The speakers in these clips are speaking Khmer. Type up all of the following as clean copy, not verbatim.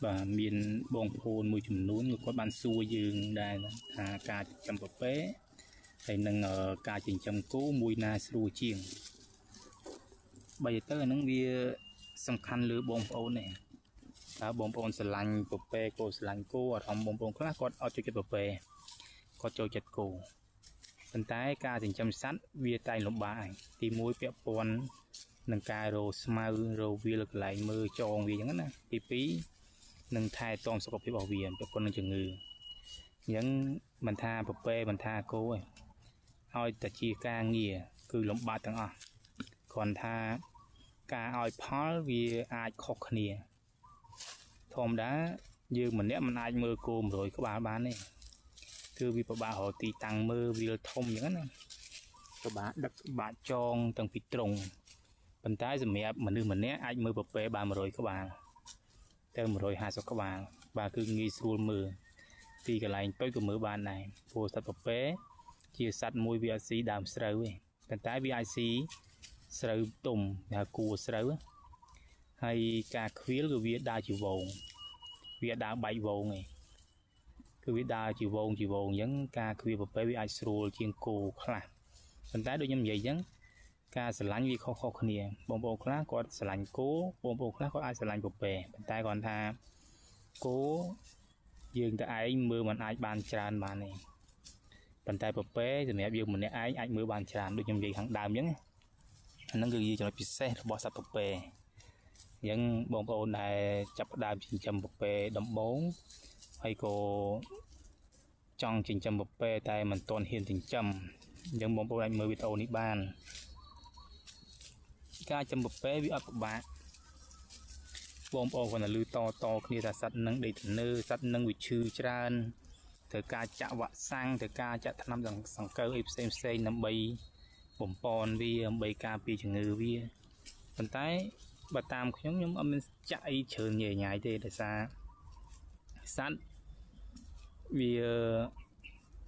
បាទមានបងប្អូនមួយចំនួនក៏គាត់បានសួរយើងដែរថាការចិញ្ចឹមពពែហើយនឹងការចិញ្ចឹមគោមួយណាស្រួលជាងបើនិយាយទៅអាហ្នឹងវាសំខាន់លើបងប្អូនទេតើបងប្អូនស្រឡាញ់ពពែគោស្រឡាញ់គោអារម្មណ៍បងប្អូនខ្លះគាត់អត់ចូលចិត្តពពែគាត់ចូលចិត្តគោប៉ុន្តែការចិញ្ចឹមសត្វវាតែងលំបាកឯងទីមួយពាក់ព័ន្ធនឹងការរកស្មៅរកវាលកន្លែងមើលចងវាអញ្ចឹងណាទី2នឹងថែទាំសុខភាពរបស់វាពាក់ព័ន្ធនឹងជំងឺអញ្ចឹងមិនថាពពែមិនថាគោទេឲ្យតែជាការងារគឺលំបាកទាំងអស់គ្រាន់ថាការឲ្យផលវាអាចខុសគ្នាធម្មតាយើងម្នាក់មិនអាចមើលគោ100ក្បាលបានទេគឺវាពិបាករកទីតាំងមើលវាលធំអញ្ចឹងណាពិបាកដឹកពិបាកចងតាំងពីត្រង់ប៉ុន្តែសម្រាប់មនុស្សម្នាក់អាចមើលពពែបាន100ក្បាលទៅ150ក្បាលបាទគឺងាយស្រួលមើលទីកន្លែងតូចក៏មើលបានដែរព្រោះសត្វពពែជាសត្វមួយវាអត់ស៊ីដើមស្រូវទេប៉ុន្តែវាអាចស៊ីស្រូវទុំគេហៅគួស្រូវហើយការខ្វៀលគឺវាដើរជាវងវាដើរបែកវងឯងគឺវាដើរជាវងជាវងអញ្ចឹងការខ្វៀលពពែវាអាចស្រួលជាងគោខ្លះប៉ុន្តែដូចខ្ញុំនិយាយអញ្ចឹងការស្រឡាញ់វាខុសៗគ្នាបងប្អូនខ្លះគាត់ស្រឡាញ់គោបងប្អូនខ្លះគាត់អាចស្រឡាញ់ពពែប៉ុន្តែគាត់ថាគោយើងតែឯងមើលមិនអាចបានច្រើនបានទេប៉ុន្តែពពែសម្រាប់យើងម្នាក់ឯងអាចមើលបានច្រើនដូចខ្ញុំនិយាយខាងដើមអញ្ចឹងអាហ្នឹងគឺជាចំណុចពិសេសរបស់សត្វពពែអញ្ចឹងបងប្អូនដែលចាប់ផ្ដើមចិញ្ចឹមពពែដំបូងហើយក៏ចង់ចិញ្ចឹមពពែតែមិនទាន់ហ៊ានចិញ្ចឹមអញ្ចឹងបងប្អូនអាចមើលវីដេអូនេះបានការចិញ្ចឹមពពែវាអត់ពិបាកបងប្អូនគាត់តែលឺតតគ្នាថាសត្វនឹងដេកធ្នើសត្វនឹងវាឈឺច្រើនត្រូវការចាក់វ៉ាក់សាំងត្រូវការចាក់ថ្នាំសង្កូវអីផ្សេងផ្សេងដើម្បីបំពន់វាដើម្បីការពារជំងឺវាប៉ុន្តែបើតាមខ្ញុំខ្ញុំអត់មានចាក់អីច្រើនញ៉ៃញ៉ៃទេដោយសារសត្វវា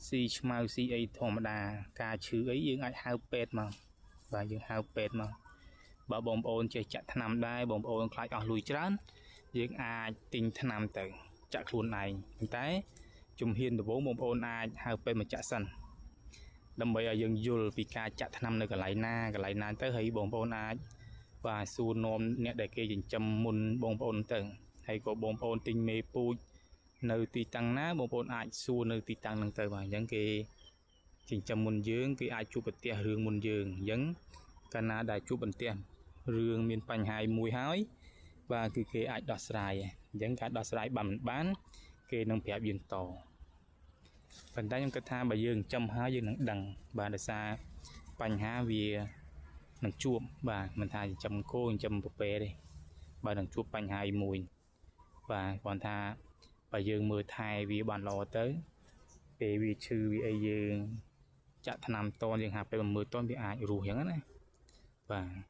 ស៊ីឆ្មៅស៊ីអីធម្មតាការឈឺអីយើងអាចហៅពេទ្យមកបាទយើងហៅពេទ្យមកបើបងប្អូនចេះចាក់ថ្នាំដែរបងប្អូនខ្លាចអស់លុយច្រើនយើងអាចទិញថ្នាំទៅចាក់ខ្លួនឯងប៉ុន្តែជំហានដំបូងបងប្អូនអាចហៅពេទ្យមកចាក់សិនដើម្បីឲ្យយើងយល់ពីការចាក់ថ្នាំនៅកន្លែងណាកន្លែងណាទៅហើយបងប្អូនអាចបាទសួរនាំអ្នកដែលគេចិញ្ចឹមមុនបងប្អូនទៅហើយក៏បងប្អូនទិញមេពូជនៅទីតាំងណាបងប្អូនអាចសួរនៅទីតាំងហ្នឹងទៅបាទអញ្ចឹងគេចិញ្ចឹមមុនយើងគេអាចជួបប្រទះរឿងមុនយើងអញ្ចឹងកាលណាដែលជួបប្រទះរឿងមានបញ្ហាមួយហើយបាទគឺគេអាចដោះស្រាយអញ្ចឹងការដោះស្រាយបានមិនបានគេនឹងប្រាប់យើងតប៉ុន្តែខ្ញុំគិតថាបើយើងចិញ្ចឹមហើយយើងនឹងដឹងបាទដោយសារបញ្ហាវានឹងជួបបាទមិនថាចិញ្ចឹមគោចិញ្ចឹមពពែទេបើនឹងជួបបញ្ហាមួយបាទគ្រាន់ថាបើយើងមើលថែវាបានល្អទៅពេលវាឈឺវាអីយើងចាក់ថ្នាំតនយើងហាពេលមើលតនវាអាចរស់អញ្ចឹងណាបាទ